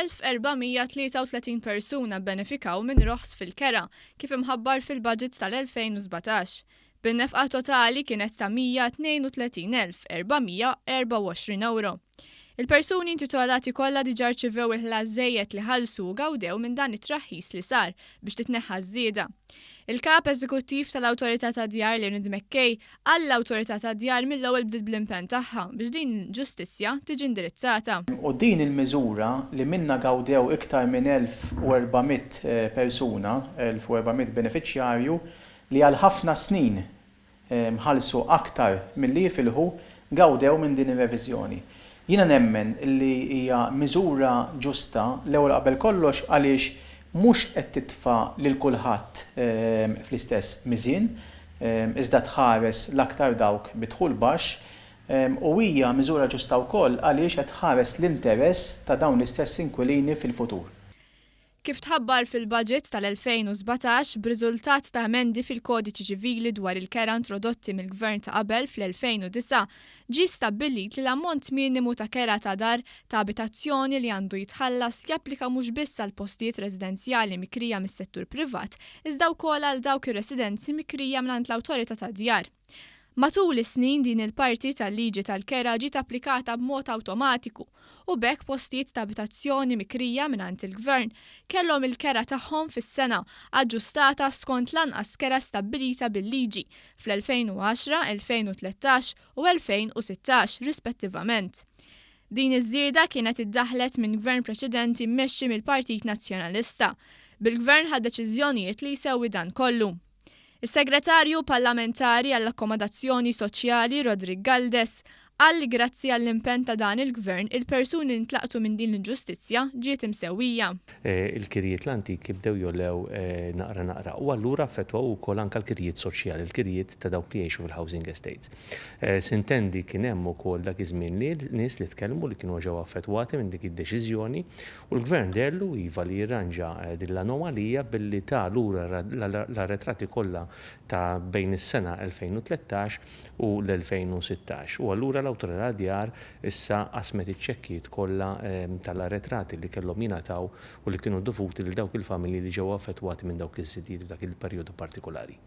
1433 persuna bbenefikaw minn roħs fil-kera, kif imħabbar fil-Budget tal-2017. Bin-nefqa totali kienet ta' 132,424 ewro. Il-persuni intitolati kollha diġà rċivew il-ħlas żejjed li ħallsu u gawdew minn dan it-traħħis li sar biex titneħħa ż-żieda. Il-Kap Eżekuttiv tal-Awtorità tad-Djar Leonid McKay qal li l-Awtorità tad-Djar mill-ewwel bdiet bl-impenn tagħha biex din l-inġustizzja tiġi indirizzata. U din il-miżura li minnha gawdew iktar minn 1,400 persuna, 1,400 benefiċjarju, li għal ħafna snin ħallsu aktar milli jifilħu, gawdew minn din ir-reviżjoni. Jiena nemmen li hija miżura ġusta l-ewwel qabel kollox għaliex mhux qed titfa' lil kulħadd fl-istess miżien, iżda tħares l-aktar dawk bi dħul baxx, u hija miżura ġusta wkoll għaliex qed tħares l-interess ta' dawn l-istess inkwilini fil-futur. Kif tħabbar fil-Budget tal-2017, b'riżultat ta' emendi fil-Kodiċi Ċivili dwar il-kera introdotti mill-Gvern ta' qabel fl-2009, ġie stabbilit li l-ammont minimu ta' kera ta' dar ta' abitazzjoni li għandu jitħallas japplika mhux biss għal postijiet residenzjali mikrija mis-settur privat iżda wkoll għal dawk ir-residenzi mikrija mingħand l-Awtorità tad-Djar. Matul is-snin din il-parti tal-liġi tal-kera ġiet applikata b'mod awtomatiku u b'hekk postijiet ta' abitazzjoni mikrija mingħand il-Gvern kellhom il-kera tagħhom fis-sena aġġustata skont l-anqas kera stabbilita bil-liġi fl-2010, 2013 u 2016 rispettivament. Din iż-żieda kienet iddaħħlet minn Gvern preċedenti mmexxi mill-Partit Nazzjonalista, bil-Gvern ħa deċiżjonijiet li jsewwi dan kollu. Is-Segretarju Parlamentari għall-Akkomodazzjoni Soċjali Roderick Galdes qal li grazzi għall-impenn ta' dan il-Gvern il-persuni li ntlaqtu minn din l-inġustizzja ġiet imsewwija. Il-kirjiet l-antiki bdew jogħlew naqra naqra u allura affettwaw ukoll anke l-kirjiet soċjali, il-kirjiet ta' dawk li jgħixu fil-housing estates. Sintendi kien hemm ukoll dak iż-żmien nies li tkellmu li kienu ġew affettwati minn dik id-deċiżjoni U l-Gvern deherlu iva li jirranġa din l-anomalija billi ta lura l-arretrati kollha ta' bejn is-sena 2013 u l-2016. U allura l-Awtorità Djar issa qasmet iċ-ċekkijiet kollha tal-arretrati li kellhom jingħataw u li kienu dovuti lil dawk il-familji li ġew affettwati minn dawk iż-żidiet f'dak il-perjodu partikolari.